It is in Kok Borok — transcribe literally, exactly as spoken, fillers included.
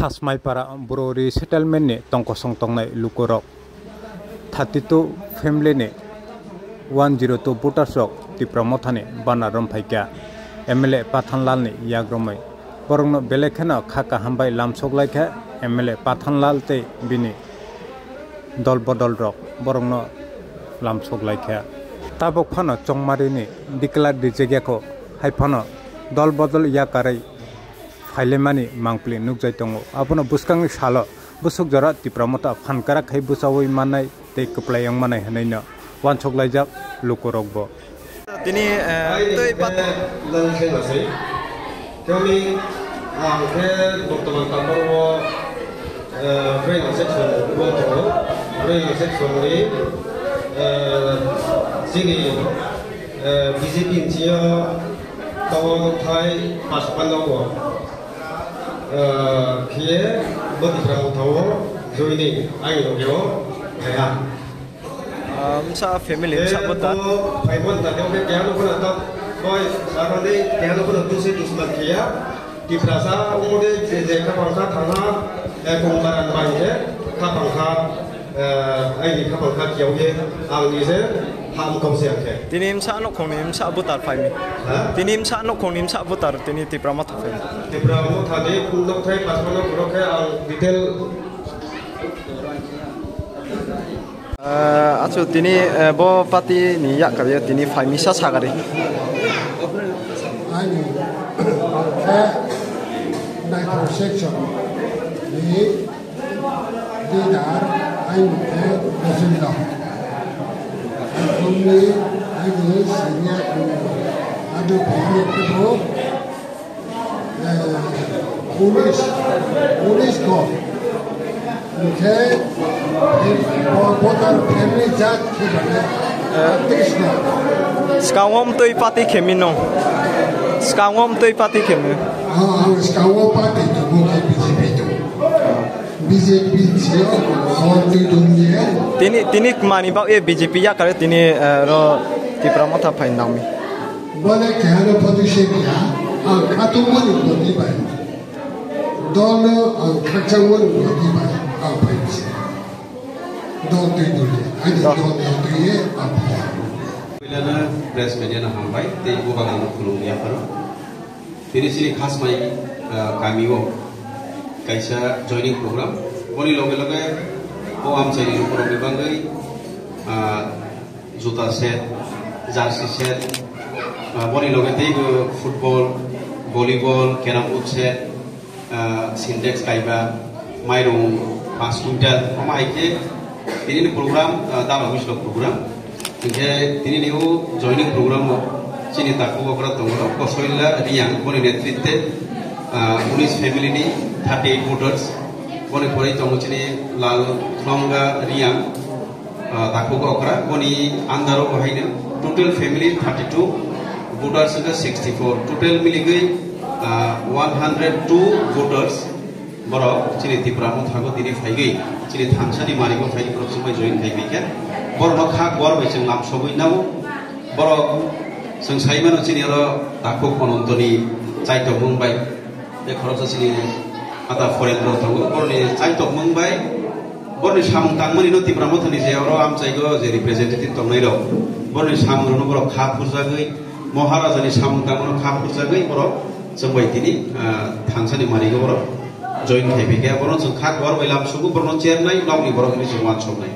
Asmaipara boro resettlement ni tongkosong tongnai lukurok thirty two family ni one zero two voters rok Tipra Motha ni banner romphaikha M L A Pathanlal ni yagromwi. Borokno belai kheno kha kaham bai lamsok laikha M L A Pathanlal tei bini dol bodol rok borokno lamsok laikha. Tabuk phano Chongmari ni declare rijak yakho, hai phano dol bodol yakarwi phailaimani mangpili nukjai tongo. Abono bwskangni salo bwswk jora Tipra Motha phan kwrak khai bwchaui mannai tei kwplai wng manai hwnwi no uansuk laijak lukurokbo. Tini, eh, tei pat- Kami, ah, khe bortoman Tamparo, eh, Brailang section o tongo. Brailang section ni, eh, chini, eh, B J P ni sio tongo thai pas panda o. Eh, khiye bo Tipra Motha o joining ai rogyo kaya. Ah, msa family, msa bota. Phaimon ta, khe keha no khuna ta, boy, sara de keha no khuna tu se dusman khiya. Tiprasa, ongode je, je kha pangkha thangha, eh, kung baran bai je, kha pangkha, eh, ai ni kha pangkha kiyau ye, ang ni je, ham kau se akhe. Tini msa nokhong ni msa butar phaimi. Ha? Tini msa nokhong ni msa butar, tini Tipra Motha phaimi. Tipra Motha de, kung nok thai, pas mano, borok khe ang detail. Ah, achu tini, eh, bo party ni yakkar yo tini phaimisa sagari. Ani, eh, naithok section ni leader, ani, eh, Rasul Dam. Ani, ani, senior, ani, ani, Eh, unis, unis ko. Hingke, eh, bo-, voter family jak khe bane, eh, tris no. Skangom twi party khemi no. Skangom twi party khemi. Ah, ang skangom party to bo khe B J P to. B J P sio, hor twi dong ye. Tini, tini mani bak ye B J P yakare tini, eh, ro Tipra Motha phaindang mi. Bole kehano photo se kya, ang khatungmani boni bai. Dolno ang khakchangmani boni bai, ang phaimse. Dol twi dole, ani dol dol twi ye, ang phai. Puilano press media no hambai, tei bubagrano khulumya phano. Tini chini Khasmai, ah, kamio kaisa joining program. Boni loge loge o amchaini lukurokni bagwi, ah, juta set, jersey set, ah, boni loge teibo football, volleyball, carrom board set, ah, Sintex kaiba, mairung paanch quintal, omo hai khe tinini program, ah, dara wislo program. Hinkhe tinini o joining program o chini takhuk okra tongo, Kosoila Riang, boni netritwe, ah, unis family ni thirty eight voters, boni pore tongo chini Lal Thonga Riang, ah, takhuk okra, boni under o haino total family thirty two, voters wngkha sixty four, total miligwi, ah, one hundred two voters borok chini Tipra Motha o tini phaigwi chini thansani marigo phaigwi borok chwngbai join khai phaikha. Borokno kha bor bai chwng lamsogwi nao. Borok chwng sai mano chini oro takhuk Onontoni chaitokmung bai tei khoroksa chini ata foreign rok tongo. Borokni chaitokmung bai borokni samung tangmani no Tipra Mothani je oro amchaigo je representative tongnai rok, borokni samung rokno borok kha phurjagwi, Maharajani samung tangmano kha phurjagwi borok chwngbai tini, ah, thansani marigo borok join khai phaikha. Borokno chwng kha bor bai lamsugo, borokno chernai, nokni borok hinwi chwng uansuknai.